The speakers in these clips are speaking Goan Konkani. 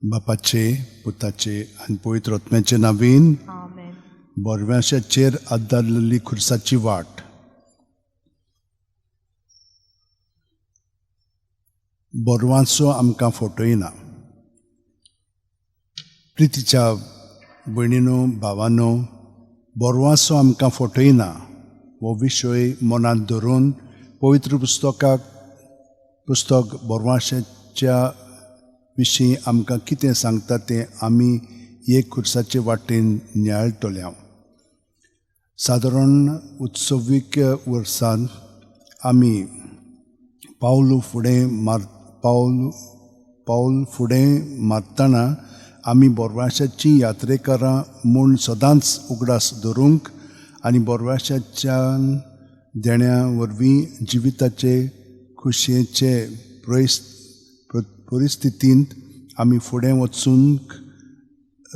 बापाचे, पुताचे आनी पवित्र आत्म्याचे नांवान. आमेन. बोरव्याशाचेर आदारलेली खुर्साची वाट. बोरवांचो आमकां फोटोयना. प्रितीच्या भयणीनो, भावानो, बोरवांचो आमकां फोटोयना हो विशय मनांत धरून पवित्र पुस्तकाक पुस्तक बोरवांशाच्या विशीं आमकां कितें सांगता तें आमी एक खुर्साचे वाटेन नियाळटले. सादारण उत्सवीक वर्सान आमी पावल फुडें मार पावल पावल फुडें मारतना आमी बोरवाशाची यात्रेकरां म्हूण सदांच उगडास धरूंक आनी बोरवाशाच्या देण्या वरवीं जिविताचे खुशयेचे परिस्थितींत आमी फुडें वचूंक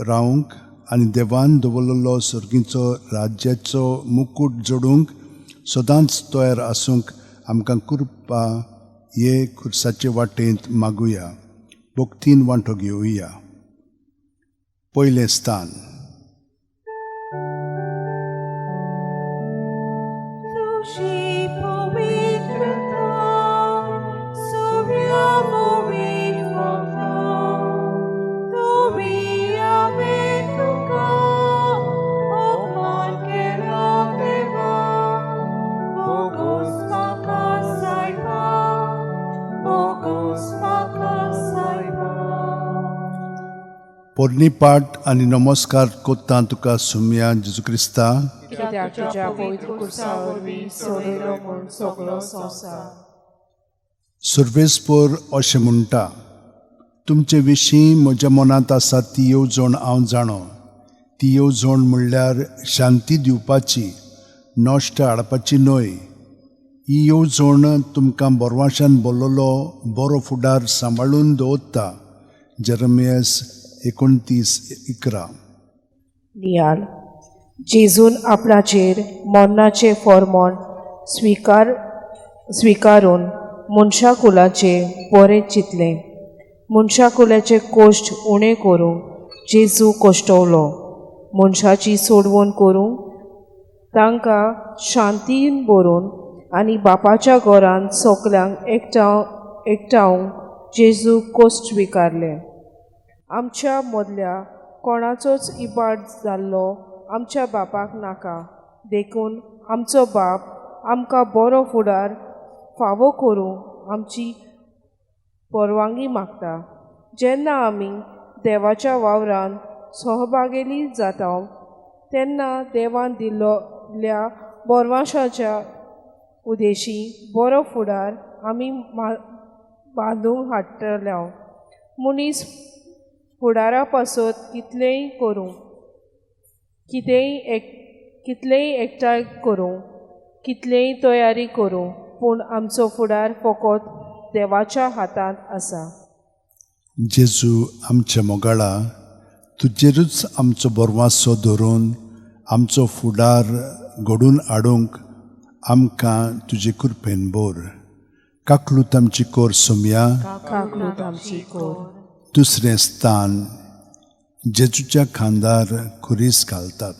रावंक आनी देवान दवरलेलो सर्गीचो राज्याचो मुकूट जोडूंक सदांच तयार आसूंक आमकां कृपा हे खुर्साचे वाटेंत मागुया. भक्तीन वांटो घेवया. पयलें स्थान. तुजी पवित्रता सुर्या वरी फुलता, दवरिया तुका अपमान केला देवा, भोगोस म्हाका सायबा, भोगोस म्हाका सायबा. पोरणी पाठ आनी नमस्कार कोत्ता तुका सुमया जेजू क्रिस्ता, कित्याक तुज्या पवित्र खुर्सा वरवीं सोडयलो म्हूण सगलो संवसार. सर्वेस्पोर अशें म्हणटा, तुमचे विशीं म्हज्या मनांत आसा ती येवजण हांव जाणो. ती येवजण म्हणल्यार शांती दिवपाची, नश्ट हाडपाची न्हय. ही येवजण तुमकां बोरवाशान बोल्लोलो बरो फुडार सांबाळून दवरता. जेरमियस 29:11. नियाल. जेजून आपणाचेर मरणाचें फॉर्मोण स्विकारून मनशा कुलाचें बरें चिंतलें. मनशा कुलाचे कोश्ट उणें करूंक जेजू कश्टवलो. मनशाची सोडवण करूंक तांकां शांतीन बरोवन आनी बापाच्या घरांत सगल्यांक एकठावंक जेजू कोश्ट स्विकारले. आमच्या मदल्या कोणाचोच इबाड जाल्लो आमच्या बापाक नाका, देखून आमचो बाप आमकां बरो फुडार फावो करूंक आमची परवानगी मागता. जेन्ना आमी देवाच्या वावरान सहभागेली जाता तेन्ना देवान दिल्ल्या बोरवाशाच्या उदेशी बरो फुडार आमी बांदूंक हाडटले. मनीस फुडारा पासत कितलेंय करूं, कितलेंय एकठांय करूं, कितलेंय तयारी करूं, पूण आमचो फुडार फकत देवाच्या हातांत आसा. जेजू आमच्या मोगाळा, तुजेरूच आमचो बोरवासो धरून आमचो फुडार घडून हाडूंक आमकां तुजे कृपेन बोर. काकलूत आमची कोर सोमया. काकलूत आमची कोर. दुसरें स्थान. जेजूच्या खांदार खुरीस घालतात.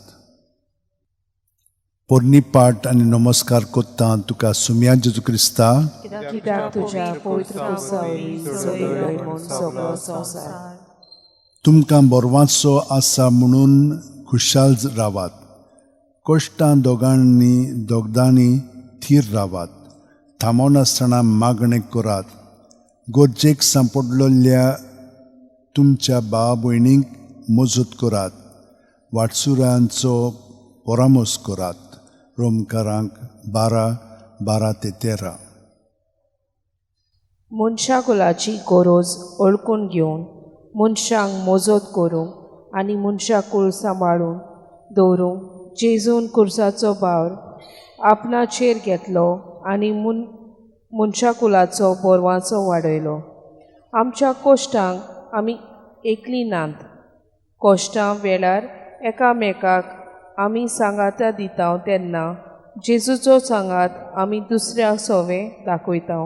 पोरणी पाठ आनी नमस्कार कोत्ता तुका सुमया जेजू क्रिस्ता, कित्याक तुज्या पवित्र खुर्सा वरवीं सोडयलो म्हूण सगलो संवसार. तुमकां बोरवाचो आसा म्हणून खुशाल रावात. कश्टां दोगदांनी थीर रावात. थांबनासतना मागणें करात. गरजेक सांपडलेल्या तुमच्या भाव भयणींक मजत करात. वाटसुरांचो परामर्श करात. रोमकारांक 12:12-13. मनशा कुलाची गरज वळखून घेवन मनशांक मजत करूंक आनी मनशा कूळ सांबाळून दवरूंक जेजून खुर्साचो भार आपणाचेर घेतलो आनी मनशा कुलाचो बोरवाचो वाडयलो. आमच्या कोश्टांक आमी एकली नात. कोश्टां वेळार एकामेकाक आमी सांगाता दिता तेन्ना जेजूचो सांगात आमी दुसऱ्या सोवे दाखयता.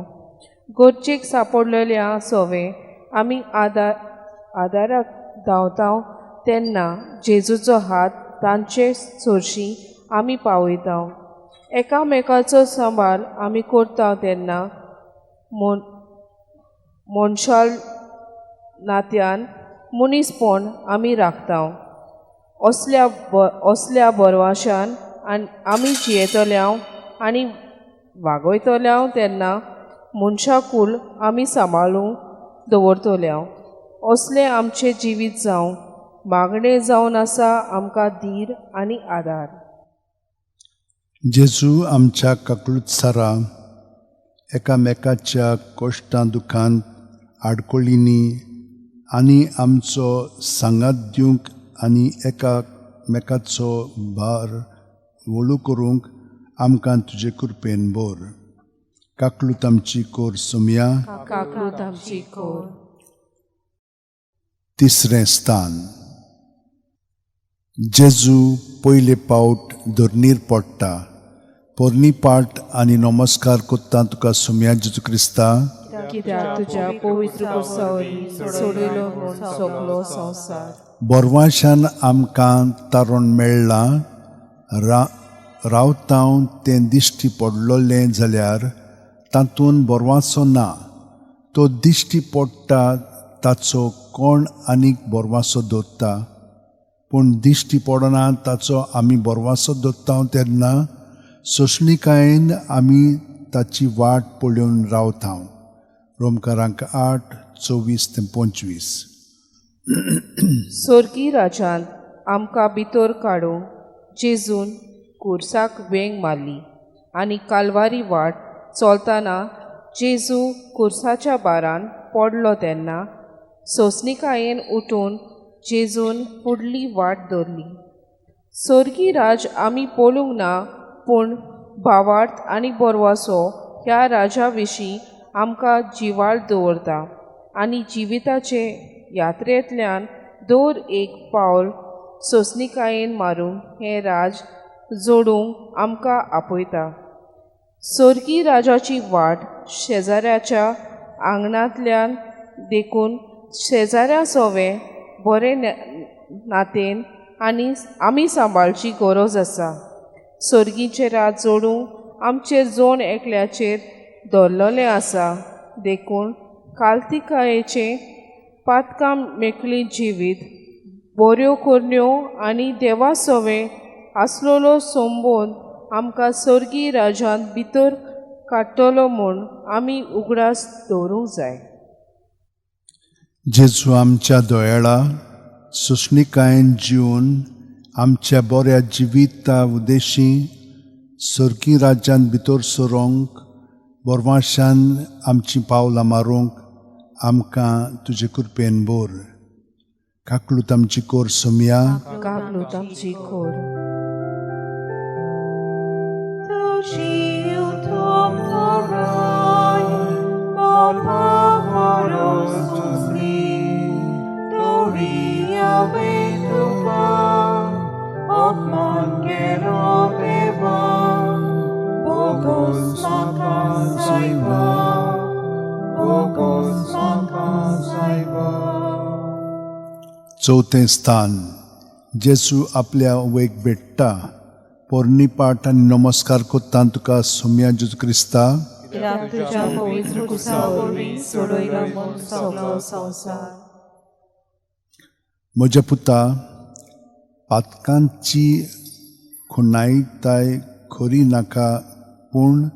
गरजेक सांपडलेल्या सोवे आमी आदाराक धांवता तेन्ना जेजूचो हात तांचे सोरशी आमी पावयता. एकामेकाचो सांबाळ आमी करता तेन्ना मनशाल नात्यान मनीसपण आमी राखता. असल्या बरवाशान आमी जियेतल्या आनी वागयतल्या तेन्ना मनशाकूल आमी सांबाळूंक दवरतल्या. असलें आमचें जिवीत जावं मागणें जावन आसा आमकां धीर आनी आदार. जेजू आमच्या काकळूतसारा एकामेकाच्या कश्टां दुखांत आडकोळींनी आनी आमचो सांगात दिवंक आनी एकामेकाचो भार वळू करूंक आमकां तुजे कृपेन बोर. काकलूत आमची कोर सोमया. काकलूत आमची कोर. तिसरें स्थान. जेजू पयले पावट धरणीर पडटा. पोरणी पाट आनी नमस्कार कोत्ता तुका सोमया जेजू क्रिस्ता, कित्याक तुज्या पवित्र पुरसा वरवीं सोडयलो म्हूण सगलो संवसार. बोरवाशान आमकां तारण मेळ्ळां. रावतांव तें दिश्टी पडलोलें जाल्यार तातूंत बोरवासो ना. तो दिश्टी पडटा ताचो कोण आनीक बोरवासो दवरता, पूण दिश्टी पडना ताचो आमी बोरवासो दवरता तेन्ना सोंसणिकायेन आमी ताची वाट पळोवन रावता. रोमकारांक 8:24-25. सोर्गी राजान आमकां भितर काडूंक जेजून कुर्साक वेंग मारली आनी कालवारी वाट चलतना जेजू कुर्साच्या बारान पडलो तेन्ना सोंसणिकायेन उठून जेजून फुडली वाट धरली. सोर्गी राज आमी पळोवंक ना, पूण भावार्थ आनी बरवासो ह्या राजा विशीं आमकां जिवाळ दवरता आनी जिविताचे यात्रेंतल्यान दर एक पावल सोंसणिकायेन मारूंक हें राज जोडूंक आमकां आपयता. सोर्गी राजाची वाट शेजाऱ्याच्या आंगणांतल्यान देखून शेजाऱ्या सोवें बरें नातेन आनी आमी सांबाळची गरज आसा. सोर्गीचें राज जोडूंक आमचेर जोण एकल्याचेर धरलेलें आसा, देखून कालतिकायेचें पातकां मेकळी जिवीत बऱ्यो करण्यो आनी देवा सोवें आसलेलो संबंद आमकां सोर्गी राजांत भितर काडटलो म्हूण आमी उगडास दवरूंक जाय. जेजू आमच्या दोयाळा सोंसणिकायेन जिवन आमच्या बऱ्या जिविता उद्देशी सोर्गी राज्यांत भितर सरोंक बोरवाशान आमचीं पावलां मारूंक आमकां तुजे कृपेन बोर. काकलूत आमची कोर सोमया. काकलूत आमची कोर. चवथें स्थान. जेजू आपल्या आवयक भेट्टा. पोरणी पाट आनी नमस्कार कोत्ता तुका सोमया जेजू क्रिस्ता, तुज्या पवित्र कुर्सा वरवीं सोडयलो म्हूण सगलो संवसार. म्हज्या पुता, पातकांची खुणायताय खरी नाका, पूण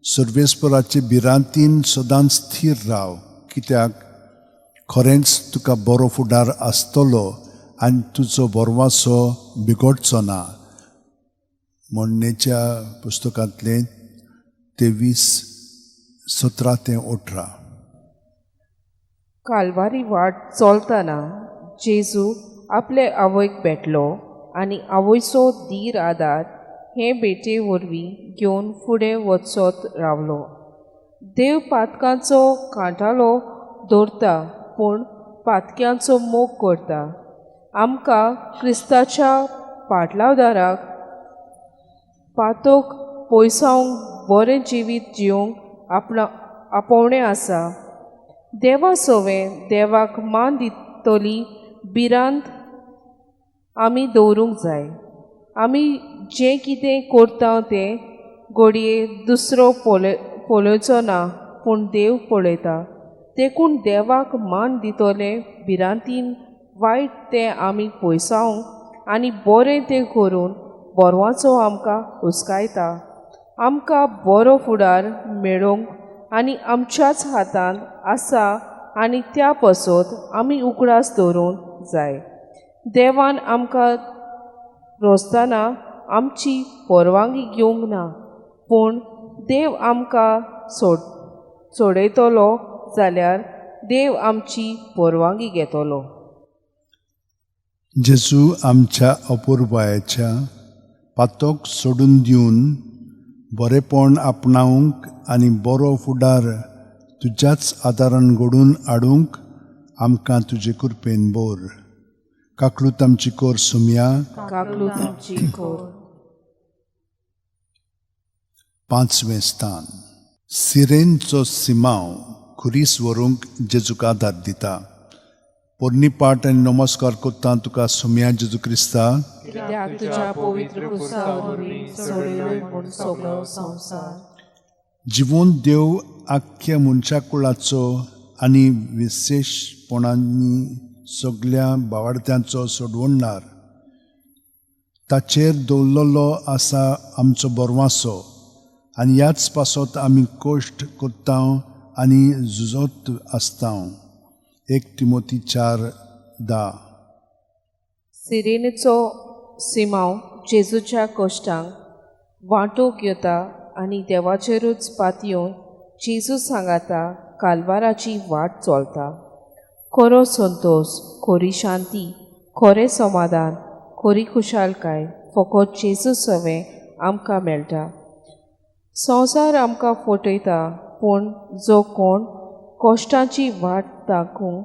सर्वेस्पराचे भिरांतीन सदांच स्थीर राव, कित्याक खरेंच तुका बरो फुडार आसतलो आनी तुजो बोरवासो बिगडचो ना. म्हणणेच्या पुस्तकांतलें 23:17-18. कालवारी वाट चलतना जेजू आपले आवयक भेटलो आनी आवयचो धीर आदार हे भेटे वरवीं घेवन फुडें वचत रावलो. देव पातकांचो कांठालो दवरता, पूण पातक्यांचो मोग करता. आमकां क्रिस्ताच्या पाटलावदाराक पातोक पयसावंक बरें जिवीत जिवंक आपणा आपोवणें आसा. देवा सोवें देवाक मान तली भिरांत आमी दवरूंक जाय. आमी जें कितें करता तें घडये दुसरो पळोवचो ना, पूण देव पळयता. देखून देवाक मान दितले भिरांतीन वायट तें आमी पयसावंक आनी बरें तें करून बरवाचो आमकां हुस्कायता. आमकां बरो फुडार मेळोवंक आनी आमच्याच हातांत आसा आनी त्या पसत आमी उगडास दवरूंक जाय. देवान आमकां रोसतना आमची परवानगी घेवंक ना, पूण देव आमकां सोडयतलो जाल्यार देव आमची परवानगी घेतलो. जेजू आमच्या अपुरबायेच्या पातोक सोडून दिवन बरेपण आपणावंक आनी बरो फुडार तुज्याच आदारान घडोवन हाडूंक आमकां तुजे कृपेन बोर. काकलूत आमची कोर सुमया, काकलूत आमची कोर. पांचवें स्थान. सिरेनचो सिमांव खुरीस व्हरूंक जेजूक आदार दिता. पोरणी पाट आनी नमस्कार करता तुका सुमया जेजू क्रिस्ता, कित्याक तुज्या पवित्र क्रुसा वरवीं सोडयलो म्हूण सगळो संवसार. जिवंत देव आख्ख्या मनशाकुळाचो आनी विशेशपणांनी सगल्या बावाडत्यांचो सोडवणणार. ताचेर दवरलेलो आसा आमचो बरवासो आनी ह्याच पासत आमी कश्ट करता आनी झुजत आसता. 1 तिमोती 4:10. सिरेनेचो सिमांव जेजूच्या कश्टांक वांटो घेता आनी देवाचेरूच पातयेवन जेजू सांगाता कालवाराची वाट चलता. खरो संतोश, खरी शांती, खरें समाधान, खरी खुशालकाय फकत जेजू सवें आमकां मेळटा. संवसार आमकां फटयता, पूण जो कोण कश्टांची वाट दाखोवंक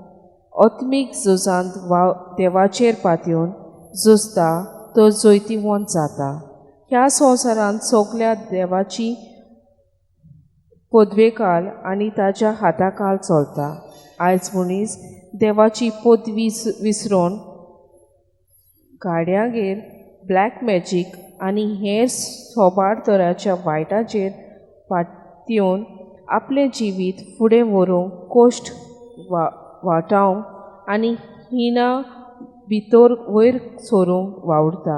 आत्मीक झुजांत देवाचेर पातयेवन झुजता तो जैतिवंत जाता. ह्या संवसारांत सगल्या देवाची पदवेकाल आनी ताच्या हाताकाल चलता. आयज मनीस देवाची पदवी विसरून गाडयांगेर ब्लॅक मॅजीक आनी हेर सोबार तराच्या वायटाचेर पातयेवन आपलें जिवीत फुडें व्हरूंक कश्ट वाटावंक आनी हिना भितर वयर सरूंक वावुरता.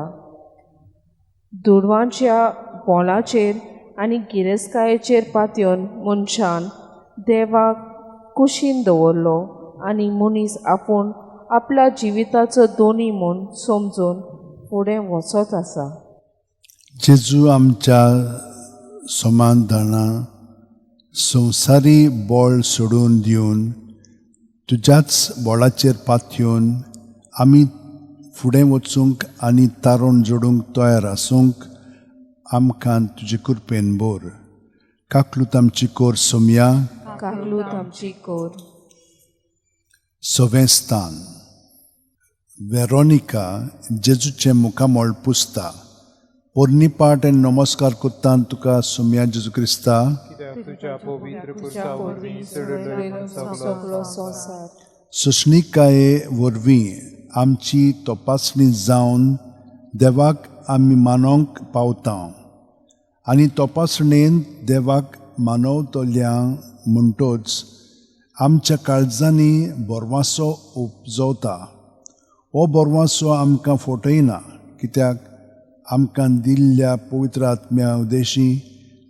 दुडवांच्या बोलाचेर आनी गिरेस्तकायेचेर पातयेवन मनशान देवाक कुशीन दवरलो आनी मनीस आपूण आपल्या जिविताचो दोनी म्हूण समजून फुडें वचत आसा. जेजू आमच्या समाधाना संवसारी बळ सोडून दिवन तुज्याच बळाचेर पातयेवन आमी फुडें वचूंक आनी तारण जोडूंक तयार आसूंक आमकां तुजे कृपेन बोर. काकलूत आमची कोर सोमया, काकलूत आमची कोर. सवें स्थान. वेरोनिका जेजूचें मुखामळ पुसता. पोरणी पाट आनी नमस्कार करता तुका सोमया जेजू क्रिस्ता, सोंसणीकाये वरवीं आमची तपासणी जावन देवाक आमी मानोवंक पावता आनी तपासणेन देवाक मानवतल्या म्हणटोच आमच्या काळजांनी बरवासो उपजवता. हो बरवासो आमकां फटयना, कित्याक आमकां दिल्ल्या पवित्र आत्म्या उदेशी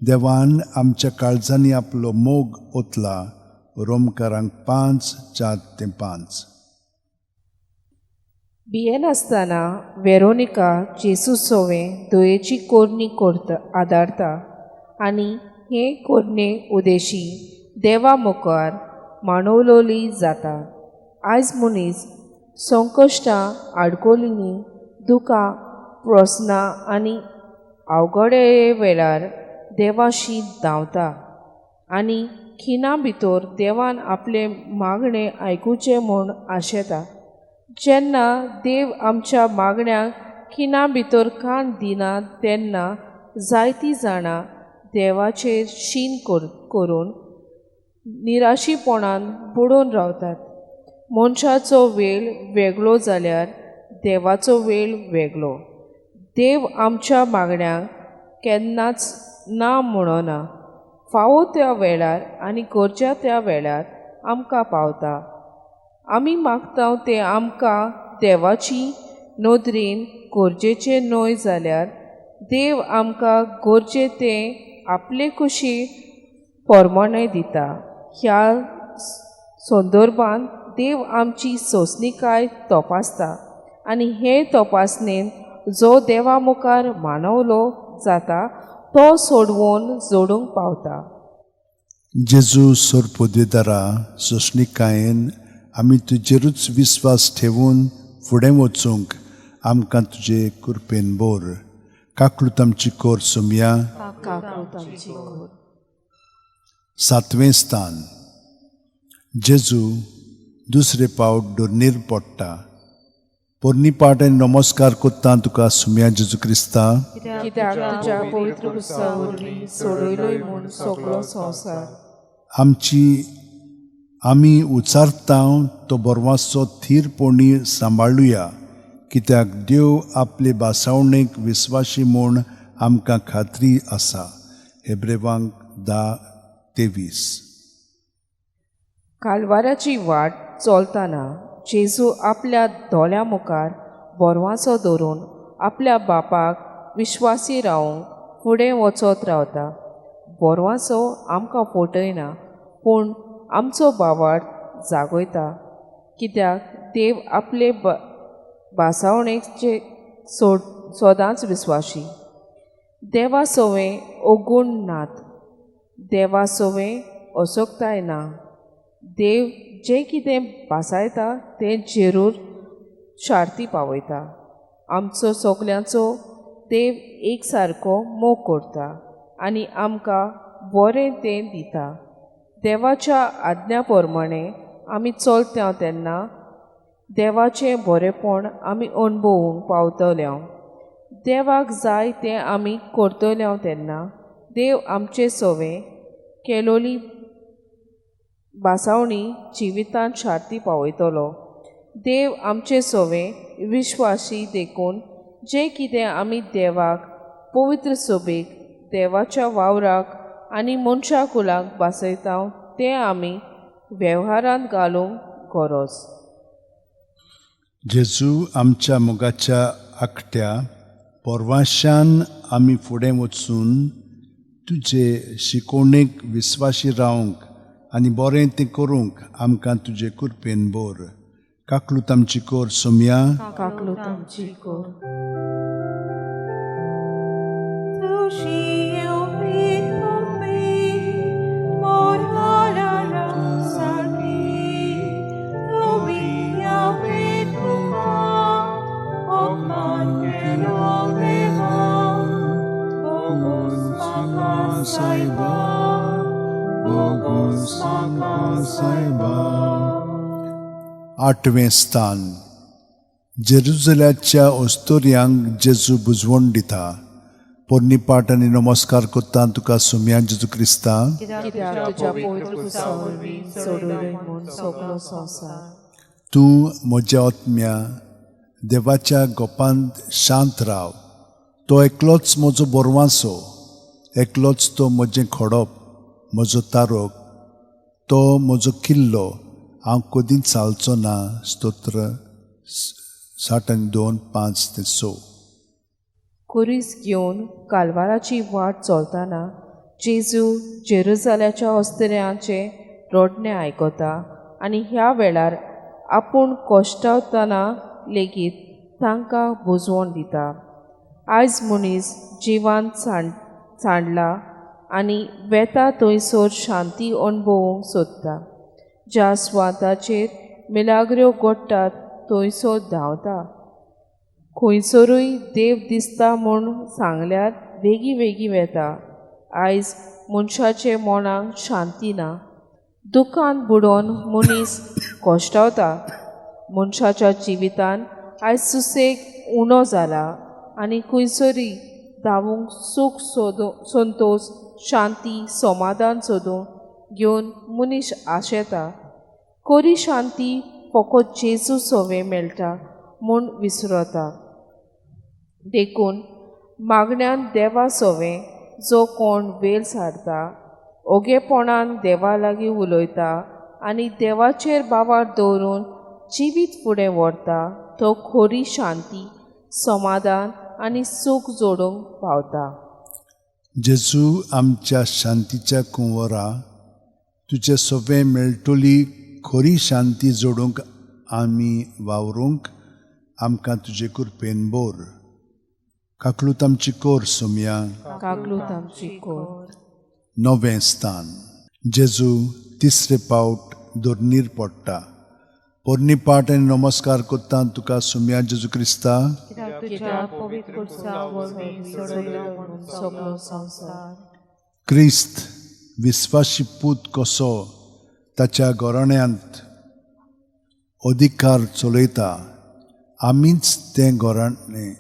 देवान आमच्या काळजांनी आपलो मोग ओतला. रोमकारांक 5:4-5. भियेनासतना वेरोनिका जेजू सवें दयेची कोरणी करता आदारता आनी हे कोरणे उदेशी देवा मुखार मानवलोली जाता. आयज मनीस संकश्टां, आडकोलिनी, दुकां, प्रस्नां आनी अवघडे वेळार देवाशी धांवता आनी खिणा भितर देवान आपलें मागणें आयकुचें म्हूण आशेता. जेन्ना देव आमच्या मागण्यांक खिणा भितर कान दिना तेन्ना जायतीं जाणां देवाचेर शीण करून निराशीपणान बुडून रावतात. मनशाचो वेळ वेगळो जाल्यार देवाचो वेळ वेगळो. देव आमच्या मागण्यांक केन्नाच ना म्हणना. फावो त्या वेळार आनी गरजा त्या वेळार आमकां पावता. आमी मागता तें आमकां देवाची नदरेन गरजेचें न्हय जाल्यार देव आमकां गरजे तें आपले कुशी परमाणें दिता. ह्या संदर्भान देव आमची सोंसणीकाय तपासता आनी हे तपासणेन जो देवा मुखार मानवलो जाता तो सोडवून जोडूंक पावता. जेजू सोर पदवेदारा सोंसणीकायेन आमी तुजेरूच विस्वास ठेवून फुडें वचूंक आमकां तुजे कृपेन बोर. काकूत आमची कोर सोमया. काकूत आमची कोर. सातवें स्थान. जेजू दुसरे पावट दोर्नीर पडटा. पोरणी पाट आनी नमस्कार कोत्ता तुका सुम्या जेजू क्रिस्ता, कित्याक तुज्या पवित्र क्रुसा वरवीं सोडयलोय म्हूण सगळो संवसार. आमची आमी उचारता तो बरवाचो थीरपणी सांबाळुया, कित्याक देव आपले भासावणेक विस्वाशी म्हूण आमकां खात्री आसा. हेब्रेवांक 10:23. कालवाराची वाट चलतना जेजू आपल्या दोळ्यां मुखार बोरवांचो धरून आपल्या बापाक विश्वासी रावंक फुडें वचत रावता. बोरवांचो आमकां फटयना पूण आमचो बावाट जागयता, कित्याक देव आपले भासावणेचे सदांच विस्वाशी. देवा सवें अगूण नात, देवा सवें असोकताय ना. देव जें कितें भासायता तें जेरूर शार्ती पावयता. आमचो सगल्यांचो देव एक सारको मोग करता आनी आमकां बरें तें दिता. देवाच्या आज्ञा प्रमाणे आमी चलता तेन्ना देवाचें बरेंपण आमी अणभवूंक पावतले. देवाक जाय तें आमी करतले तेन्ना देव आमचे सवें केलोली भासावणी जिवितांत शार्ती पावयतलो. देव आमचे सवें विश्वासी देखून जें कितें आमी देवाक, पवित्र सभेक, देवाच्या वावराक आनी मनशा कुलाक भासयता तें आमी वेव्हारांत घालूंक गरज. जेजू आमच्या मोगाच्या आकट्या परवाशान आमी फुडें वचून तुजे शिकोवणेक विस्वाशी रावंक आनी बरें तें करूंक आमकां तुजे कृपेन बोर. काकूत आमची कोर सोमया. काकूत आमची कोर. आठवें स्थान. जेरुजल्याच्या अस्तोर्यांक जेजू बुजवण दिता. पोरणी पाट आनी नमस्कार कोत्ता तुका सुम्या जेजू क्रिस्ता, तूं म्हज्या आत्म्या देवाच्या गोपांत शांत राव. तो एकलोच म्हजो बोरवांसो, एकलोच तो म्हजें खोडप, म्हजो तारोक, तो म्हजो किल्लो, हांव कदींच चालचो ना. स्तोत्र 62:5-6. कुरीस घेवन कालवाराची वाट चलतना जेजू जेरुजाल्याच्या अस्तऱ्यांचें रडणें आयकता आनी ह्या वेळार आपूण कश्टावतना लेगीत तांकां बुजवण दिता. आयज मनीस जिवान सांडला आनी वेता थंयसर शांती अणभवूंक सोदता. ज्या स्वाताचेर मिलाग्र्यो घडटात थंयसर धांवता. खंयसरूय देव दिसता म्हूण सांगल्यार वेगीं वेगीं वेता. आयज मनशाचे मनाक शांती ना. दुखान बुडोवन मनीस कश्टावता. मनशाच्या जिवितान आयज सुसेग उणो जाला आनी खंयसरूय धांवूंक सूख सोदूं, संतोश, शांती, समाधान सोदूं घेवन मनीस आशेता. कोरी शांती फकत जेजू सोवे मेळटा म्हूण विसरता. देखून मागण्यान देवा सोवे जो कोण वेल सारता, ओगेपणान देवा लागीं उलयता आनी देवाचेर बावार दवरून जिवीत फुडें व्हरता तो खरी शांती, समाधान आनी सूख जोडूंक पावता. जेजू आमच्या शांतीच्या कुंवरा, तुजे सोवे मेळटली खरी शांती जोडूंक आमी वावरूंक आमकां तुजे कृपेन बोर. काकलूत आमची कोर सोमया, काकलूत आमची कोर. नवें स्थान. जेजू तिसरे पावट धरणीर पडटा. पोरणी पाट आनी नमस्कार करता तुका सोमया जेजू क्रिस्ता, क्रिस्त विस्वाशी पूत कसो ताच्या घराण्यांत अधिकार चलयता, आमीच तें घराणें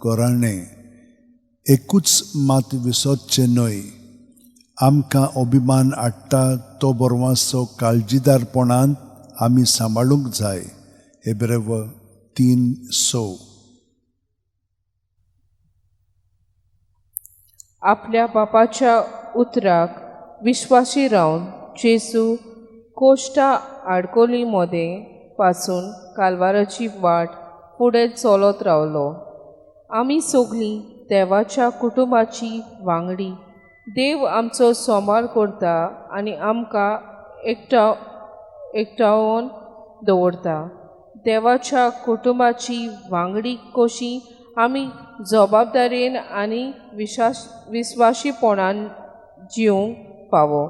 घराणें एकूच मात विसरचें न्हय. आमकां अभिमान हाडटा तो बरवाचो काळजीदारपणान आमी सांबाळूंक जाय. हेब्रेव 3:6. आपल्या बापाच्या उतराक विश्वासी रावन जेजू कोश्टा आडकोली मदें पासून कालवाराची वाट फुडें चलत रावलो. आमी सगळीं देवाच्या कुटुंबाची वांगडी. देव आमचो सांबाळ करता आनी आमकां एकठावन दवरता. देवाच्या कुटुंबाची वांगडी कशी आमी जबाबदारेन आनी विस्वाशीपणान जिवंक फावो.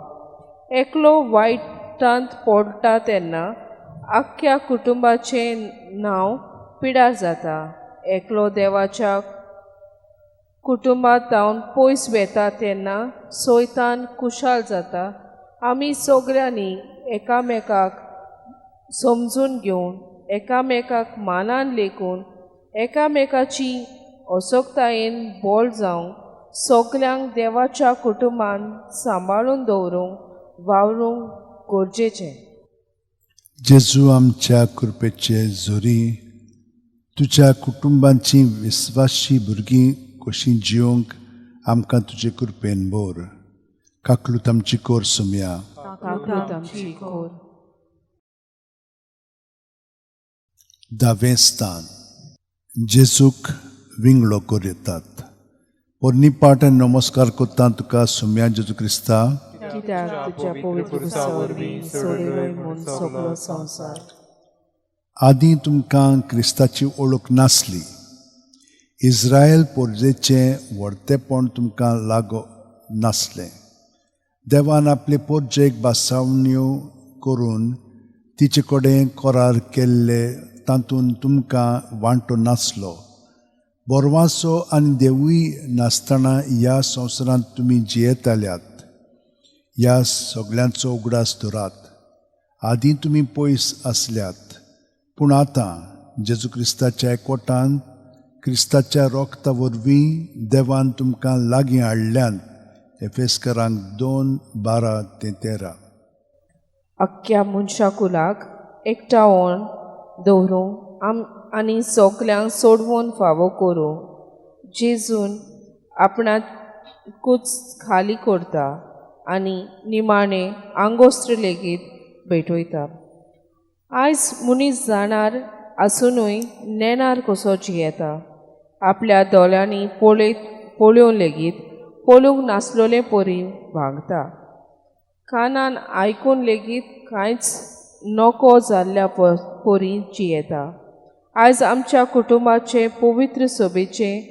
एकलो वायटांत पडटा तेन्ना आख्ख्या कुटुंबाचें नांव पिडार जाता. एकलो देवाच्या कुटुंबांत पयस वेता तेन्ना सोयतान खुशाल जाता. आमी सगळ्यांनी एकामेकाक समजून घेवन, एकामेकाक मानान लेखून, एकामेकाची असक्तायेन बोल जावंक, सगल्यांक देवाच्या कुटुंबान सांबाळून दवरूंक वावरूंक गरजेचें. जेजू आमच्या कृपेचे जोरी तुज्या कुटुंबाची विस्वाशी भुरगीं कशी जिवंक आमकां तुजे कृपेन बोर. काकलूत आमची कोर सोमया, काकलूत आमची कोर. धावें स्थान. जेजूक विंगळो करतात. पोरणी पाट आनी नमस्कार करता तुका सोमया जेजू क्रिस्ता, कित्याक तुज्या पवित्र पुरसा वरवीं सोडयलोय म्हूण सगळो संवसार. आदीं तुमकां क्रिस्ताची ओळख नासली. इस्रायल पोरजेचें व्हडतेपण तुमकां लागो नासलें. देवान आपले पोरजेक बासावण्यो करून तिचे कडेन करार केल्ले तातूंत तुमकां वांटो नासलो. बोरवाचो आनी देवूय नासतना ह्या संवसारांत तुमी जियेताल्यात. ह्या सगळ्यांचो उगडास धरात. आदीं तुमी पयस आसल्यात, पूण आतां जेजू क्रिस्ताच्या एकवटान क्रिस्ताच्या रोगता वरवीं देवान तुमकां लागीं हाडल्यात. एफेस्करांक 2:12-13. अख्ख्या मनशाकुलाक एकठावन दवरूंक आनी सगल्यांक सोडवून फावो करूं जेजून आपणाकूच खाली करता आनी निमाणें आंगोस्त्र लेगीत भेटयता. आयज मनीस जाणार आसुनूय नेणार कसो जियेता. आपल्या दोळ्यांनी पळोवन लेगीत पळोवंक नासलेले परी वागता. कानान आयकून लेगीत कांयच नको जाल्ल्या परी जियेता. आयज आमच्या कुटुंबाचें, पवित्र सभेचें,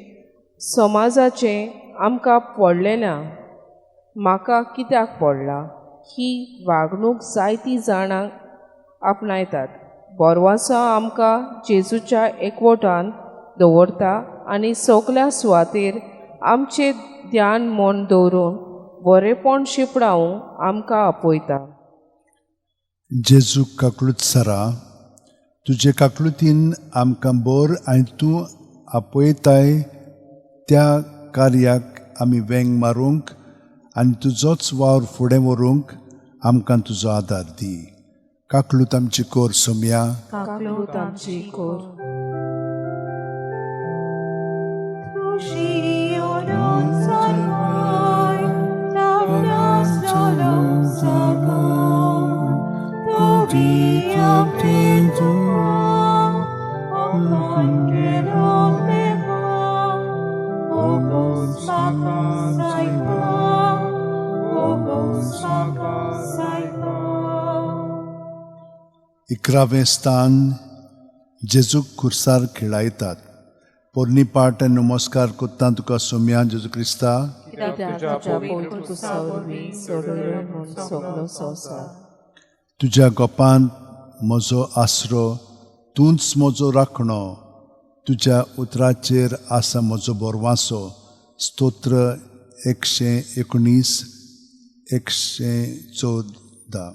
समाजाचें आमकां पडलें ना. म्हाका कित्याक पडलां ही वागणूक जायतीं जाणां आपणायतात. बोरवासो आमकां जेजूच्या एकवटान दवरता आनी सगल्या सुवातेर आमचें ध्यान मन दवरून बरेपण शिंपडावंक आमकां आपयता. जेजू काकलूत सरा, तुजे काकलुतीन आमकां बोर आनी तूं आपयताय त्या कार्याक आमी वेंग मारूंक आनी तुजोच वावर फुडें व्हरूंक आमकां तुजो आदार दी. काकलूत आमची कोर सोमया. काकलूत आमची कोर. इकरावें स्थान जेजूक खुर्सार खेळायतात. पोरणी पाट आनी नमस्कार कोत्ता तुका सोमया जेजू क्रिस्ता. तुज्या गोपांत म्हजो आसरो, तूंच म्हजो राखणो, तुज्या उतराचेर आसा म्हजो बोरवासो. स्तोत्र 119 114.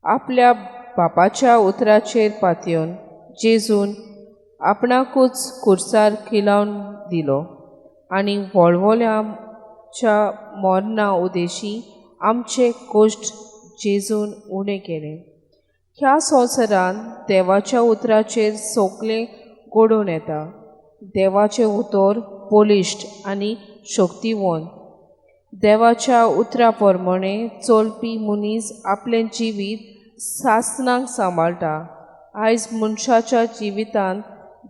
आपल्या बापाच्या उतराचेर पातयेवन जेजून आपणाकूच कुर्सार खिलावन दिलो आनी वळवळ्याच्या मरणा उदेशी आमचे कोश्ट जेजून उणें केलें. ह्या संवसारांत देवाच्या उतराचेर सगळें घडोवन येता. देवाचें उतर बळिश्ट आनी शक्तिवंत. देवाच्या उतरा प्रमाणे चलपी मनीस आपलें जिवीत सासनाक सांबाळटा. आयज मनशाच्या जिवितांत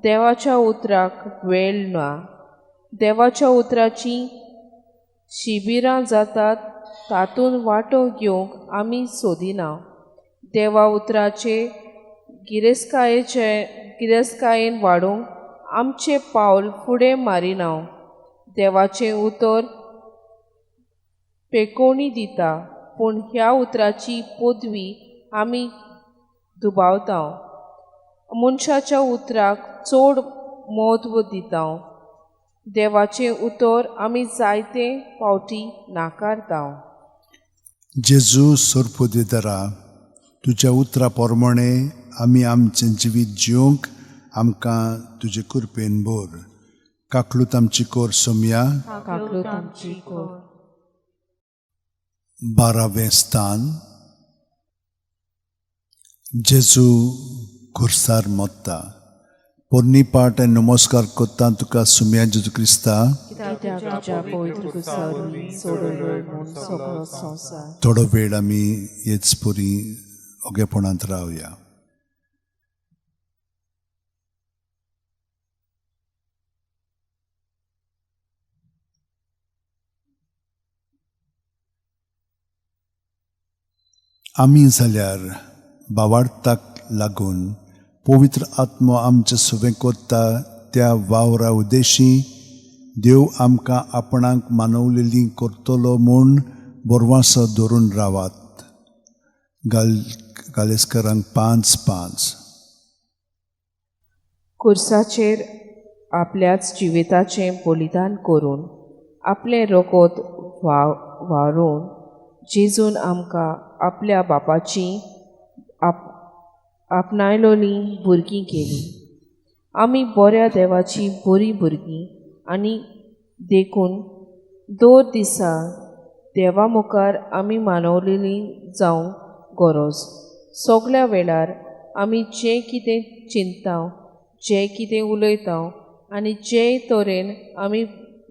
देवाच्या उतराक वेळ ना. देवाच्या उतराची शिबिरां जातात तातूंत वांटो घेवंक आमी सोदिना. देवा उतराचे गिरेस्तकायेन वाडोवंक आमचें पावल फुडें मारिना. देवाचें उतर पेकोवणी दिता, पूण ह्या उतराची पदवी आमी दुबावता. मनशाच्या उतराक चड म्हत्व दिता. देवाचें उतर आमी जायते फावटी नाकारता. जेजू सोरपुदेदारा, तुज्या उतरा प्रमाणे आमी आमचें जिवीत जिवंक आमकां तुजे कृपेन भर. काकलूत आमची कोर सोमया. काकलूत आमची कोर. 12वें स्थान जेजू खुर्सार मोत्ता. पोरणी पाट आनी नमस्कार कोत्ता तुका सुम्या जेजू क्रिस्ता. थोडो वेळ आमी हेच पुरी ओगेपणांत रावया. आमी जाल्यार बावार्थाक लागून पवित्र आत्मो आमचे सुवें कोत्ता त्या वावरा उद्देशी देव आमकां आपणाक मानवलेली करतलो म्हूण बोरवासो धरून रावात. गालेस्करांक 5:5. कुर्साचेर आपल्याच जिविताचें बलिदान करून आपलें रगत वारोवन जेजून आमकां आपल्या बापाची आपणायलोली भुरगीं केली. आमी बऱ्या देवाची बरीं भुरगीं आनी देखून दर दिसा देवा मुखार आमी मानवलेली जावंक गरज. सगल्या वेळार आमी जें कितें चिंतता, जें कितें उलयता आनी जे तरेन आमी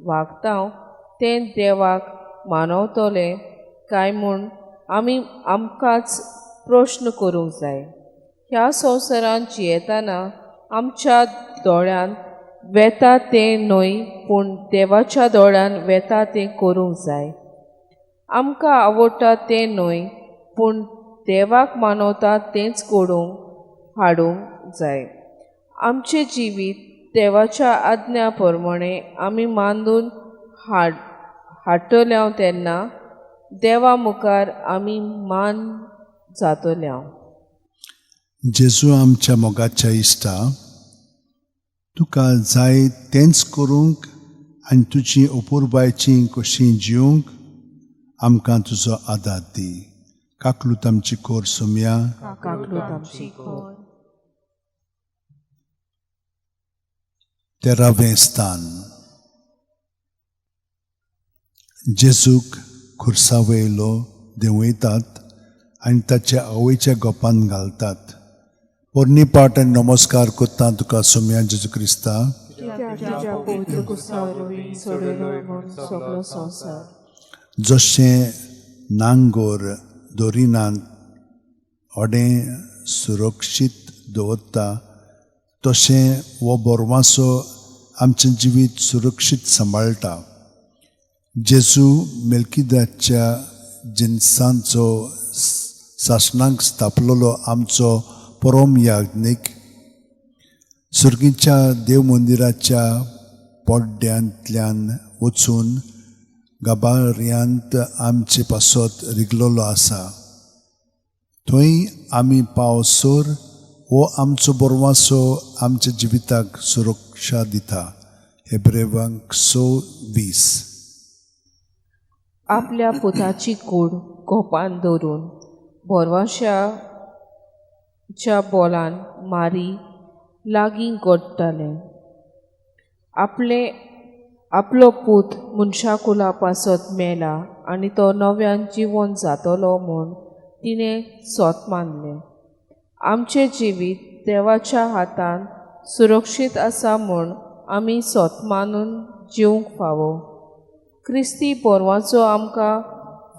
वागता तें देवाक मानवतलें काय म्हूण आमी आमकांच प्रश्न करूंक जाय. ह्या संवसारांत जियेतना आमच्या दोळ्यान वेता तें न्हय, पूण देवाच्या दोळ्यान वेता तें करूंक जाय. आमकां आवडटा तें न्हय, पूण देवाक मानवता तेंच घडोवंक हाडूंक जाय. आमचें जिवीत देवाच्या आज्ञा प्रमाणे आमी मानून हाडटले तेन्ना देवा मुखार आमी मान जातले. जेजू आमच्या मोगाच्या इश्टा, तुका जाय तेंच करूंक आनी तुजी अपुरबायची कशी जिवंक आमकां तुजो आदार दी. काकलूत आमची कोर सोमया. काकलूत आमची कोर. 13वें स्थान जेजूक खुर्सा वयलो देंवयतात आनी ताच्या आवयच्या गोपान घालतात. पोरणी पाट आनी नमस्कार करता तुका सोम्या जेजू क्रिस्ता. कित्याक तुज्या पवित्र कुर्सा वरवीं सोडयलो म्हूण सगलो संवसार. जशें नांगोर दोरिनांत अडें सुरक्षीत दवरता तशें हो बोरवासो आमचें जिवीत सुरक्षीत सांबाळटा. जेजू मेल्किदाच्या जिनसांचो सासणाक स्थापलेलो आमचो परम याज्ञीक सुर्गीच्या देव मंदिराच्या पड्ड्यांतल्यान वचून गाबार्यांत आमचे पासत रिगलेलो आसा. थंय आमी पावसर हो आमचो बोरवासो आमच्या जिविताक सुरक्षा दिता. हेब्रेवांक 6:20. आपल्या पुताची कूड गोपान दवरून बोरवाशाच्या बोलान मारी लागीं गोडटालें. आपले आपलो पूत मनशाकुला पासत मेला आनी तो नव्यान जिवन जातलो म्हूण तिणें सोत मानलें. आमचें जिवीत देवाच्या हातान सुरक्षीत आसा म्हूण आमी सोत मानून जिवंक फावो. क्रिस्ती बोरवाचो आमकां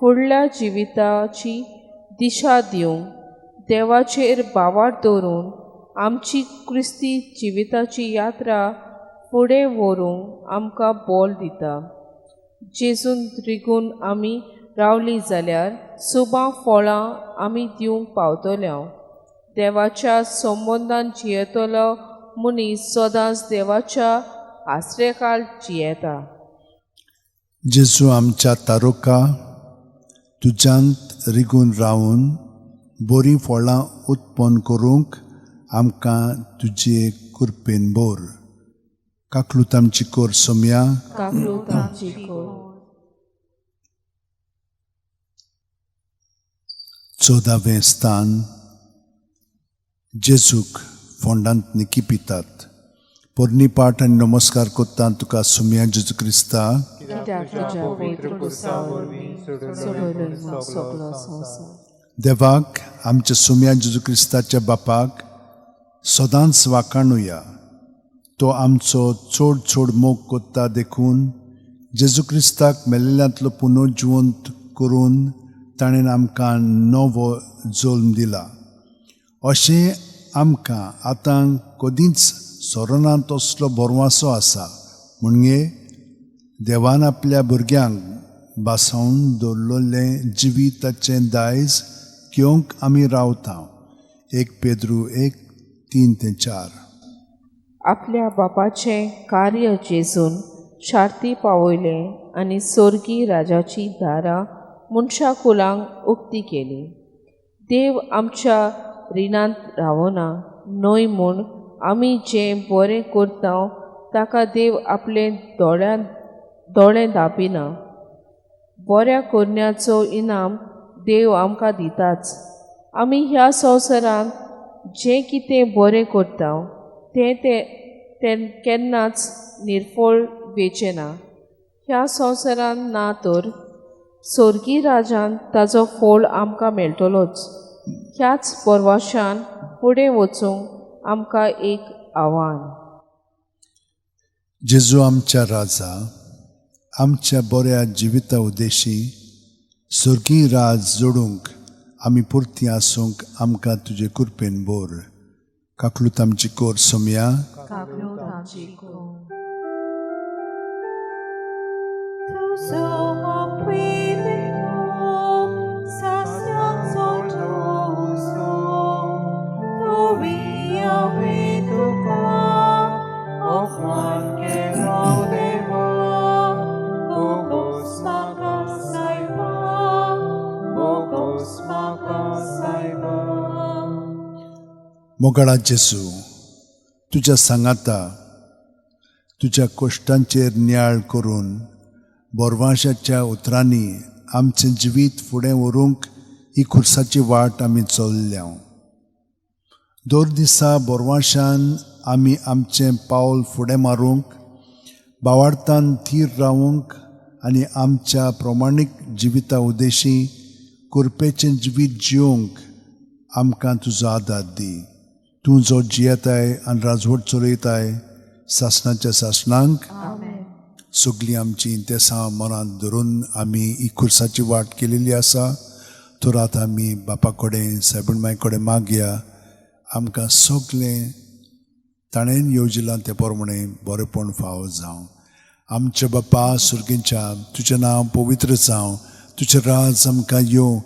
फुडल्या जिविताची दिशा दिवंक देवाचेर बावार दवरून आमची क्रिस्ती जिविताची यात्रा फुडें व्हरूंक आमकां बोल दिता. जेजून रिगून आमी रावलीं जाल्यार सुबां फळां आमी दिवंक पावतले. देवाच्या संबंदान जियेतलो मनीस सदांच देवाच्या आसरेकाल जियेता. जेजू आमच्या तारुका तुज्यांत रिगून रावन बरीं फळां उत्पन्न करूंक आमकां तुजे कृपेन बोर. काकलूत आमची कोर सोम्या. काकलूत आमची कोर. 14वें स्थान. जेजूक फोंडांत निकी पितात. पोरणी पाठ आनी नमस्कार करता तुका सोम्या जेजू क्रिस्ता. कित्याक तुज्या पवित्र कुर्सा वरवीं सोडयलो म्हूण सगलो संवसार. देवाक आमच्या सोम्या जेजू क्रिस्ताच्या बापाक सदांच वाखाणुया. तो आमचो चड चड मोग करता देखून जेजू क्रिस्ताक मेल्ल्यांतलो पुनर्जिवंत करून ताणें आमकां नवो जल्म दिला. अशें आमकां आतां कदींच सोरना तसलो बोरवासो आसा. म्हणजे देवान आपल्या भुरग्यांक बासावन दवरलेलें जिविताचें दायज घेवंक आमी रावता. 1 पेद्रू 1:3-4. आपल्या बापाचें कार्य जेजून शार्ती पावयलें आनी सोर्गी राजाची दारां मनशा कुलांक उक्ती केली. देव आमच्या रिणांत रावना न्हय म्हूण आमी जें बरें करता ताका देव आपले दोळे दापिना. बऱ्या करण्याचो इनाम देव आमकां दिताच. आमी ह्या संवसारांत जें कितें बरें करता तें तें केन्नाच निर्फळ वेचें ना. ह्या संवसारांत ना तर सोर्गी राजान ताजो फोळ आमकां मेळटलोच. ह्याच परवाशान फुडें वचूंक आमकां एक आव्हान. जेजू आमच्या राजा आमच्या बऱ्या जिविता उद्देशी सोर्गी राज जोडूंक आमी पुरती आसूंक आमकां तुजे कृपेन बोर. काकलूत आमची कोर सोम्या. काकलूत आमची कोर. मोगाळा जेजू तुज्या सांगाता तुज्या कश्टांचेर नियाळ करून बोरवाशाच्या उतरांनी आमचें जिवीत फुडें व्हरूंक ही खुर्साची वाट आमी चल्ल्या. दर दिसा बोरवाशान आमी आमचें पावल फुडें मारूंक, बावार्थान थीर रावूंक आनी आमच्या प्रमाणीक जिविता उद्देशी कृपेचें जिवीत जिवंक आमकां तुजो आदार दी. तूं जो जियेताय आनी राजवट चलयताय सासणाच्या सासणांक. सगळीं आमची तेसां मनांत धरून आमी ही खुर्साची वाट केलेली आसा. तर आतां आमी बापा कडेन सायबीण माय कडेन मागया आमकां सगळें ताणें येवजिलां ते प्रमाणें बरेंपण फावो जावं. आमच्या बापा सुर्गेच्या, तुजें नांव पवित्र जावं, तुजें राज आमकां येवं,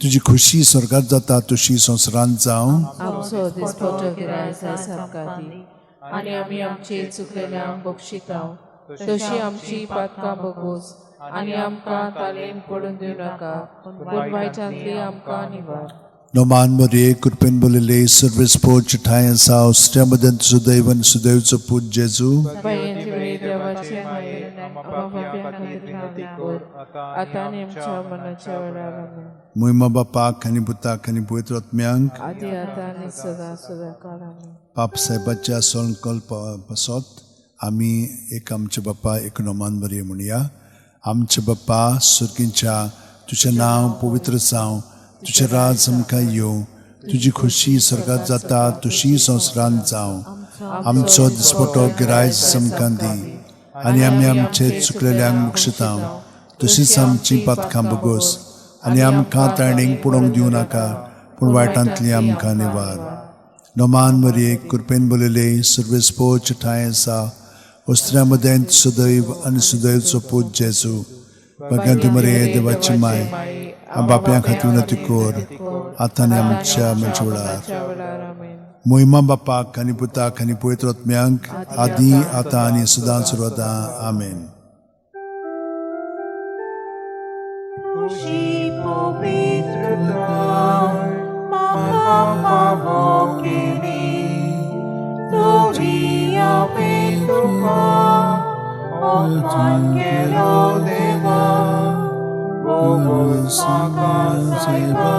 तुजी खुशी स्वर्गात जाता तशी संवसारांत जावं. आमचो दिसपटो गिरायक आमकां दी आनी आमी आमचे चुकलेल्यांक बक्षिता तशी आमची पातकां बगोस आनी आमकां तालेन पडून दिवं नाका, पूण वायटांतली आमकां निवार. नोमान मरिये, कृपेन बोलिले, सर्वेस्पोच ठांय आसा, उस्त्या मदें सुदैव आनी सुदैवचो पूत जेजू. बायेंत वेळी देवाचे माये, आमच्या पाप्यां खातीर विनंती कर, आतां आनी आमच्या मनाच्या वेळार. आमेन. मोहिमा बापाक आनी पुताक आनी पवित्र आत्म्यांक, आदी आतां आनी सदां सदां काळ. आमेन. पाप साहेबाच्या संकल्प पासत आमी एक आमचे बाप्पा एक नोमान मरिये म्हणया. आमचे बाप्पा सुर्गींच्या, तुजें नांव पवित्र जावं, तुजें राज आमकां येवं, तुजी खुशी स्वर्गात जाता तशी संवसारांत जावं. आमचो दिसपटो गिरायज आमकां दी आनी आमी आमचे चुकलेल्यांक मुक्षतां तशीच आमची पातकां बगोस आनी आमकां ताणींक पडोवंक दिवं नाका, पूण वायटांतली आमकां निवार. नोमान मरिये, कृपेन बोलिले, सर्वेस्पोच ठांय आसा, वस्त्र्या मदें सुदैव आनी सुदैवचो पूत जेजू. भगवंती मरिये, देवाची माय, बाप्यां खातीर विनंती कर, आतां आनी आमच्या मरच्या वेळार. आमेन. मोहिमा बापाक आनी पुताक आनी पवित्र आत्म्यांक, आदी आतां आनी सदां सर्वदां. आमेन. तुजी पवित्रताय म्हाका फावो केली, तुजी हांवें तुका अपमान केलो देवा, बोगोस म्हाका सायबा,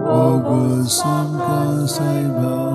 बोगोस म्हाका सायबा.